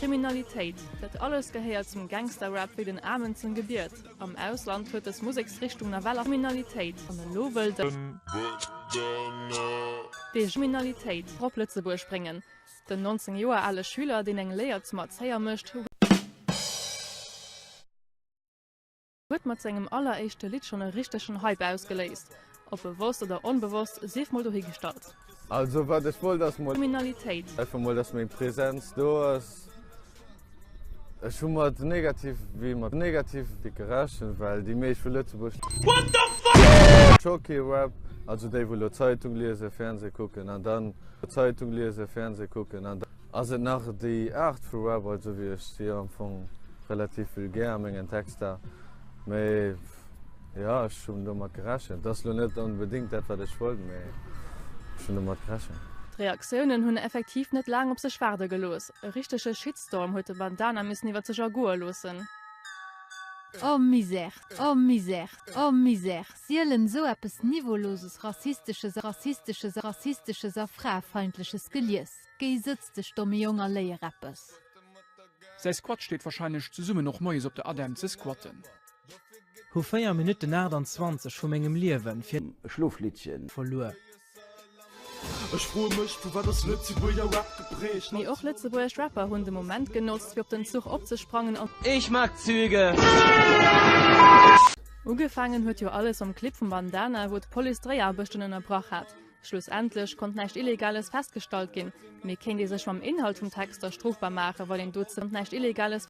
Kriminalitéit, dat alles gehéiert zum Gangsta-Rap wéi den Amen zum Gebiet. Am Ausland huet dës Museksrichtung nawell a Kriminalitéit an elo wëll den. Dee Kriminalitéit op Lëtzebuerg bréngen. Den 19 Joer ale Schüler, deen eng Léier zum Erzéier mécht, huet mat sengem alleréischte Lidd schonn e richtegen Hype ausgeléist. Ob bewosst oder onbewosst, sief mol dohigestallt. Also wat ech wollt ass mol. Kriminalitéit. Einfach mol dass meng Präsenz do ass. Ech hu mat negativ wéi mat negativ gerechent, well déi meescht vu Lëtzebuerg. What the fuck? Scho kee Rap, also déi wou lo Zeitung liesen, Fernseh kucken an dann Zeitung liesen, Fernseh kucken an. Ass et nach déi Aart vu Rap, also wéi ech si am Fong relativ vulgär a mengen Texter, mee jo ech hunn domat gerechent. Et ass lo net onbedéngt dat wat ech wollt, mee ech hunn domat gerechent. D'Reaktiounen hunn effektiv net laang op sech waarde gelooss. E richtege Shitstorm huet de Bandana missen iwwer sech ergoe loossen. Oh Misère, oh Misère, oh Misère, sielen esou eppes Niveauloses, Rassistesches, Rassistesches, Rassistesches a Fraefeindleches gelies. Géi sëtz dech, domme Jong, a léier eppes. Säi Squad steet warscheinlech zesummen och moies op der Adem ze squatten. Hu 4 Minutten 28 vu mengem Liewen fir. E Schlofliddchen. Verluer. Ech froe mech, vu wat ass Lëtzebuerger Rap geprägt? Mee och lëtzebuergesch Rapper hunn de Moment genotzt, fir op den Zuch opzesprangen an. Ich mag Züge! Ugefaangen huet jo alles mam Clip vum Bandana, wou d'Police d'Dréiaarbechten ënnerbrach hat. Schlussendlech konnt näischt Illegales festgestallt ginn, mee kéint ee sech mam Inhalt vum Texter strofbar maachen, wann een dozou näischt Illegales.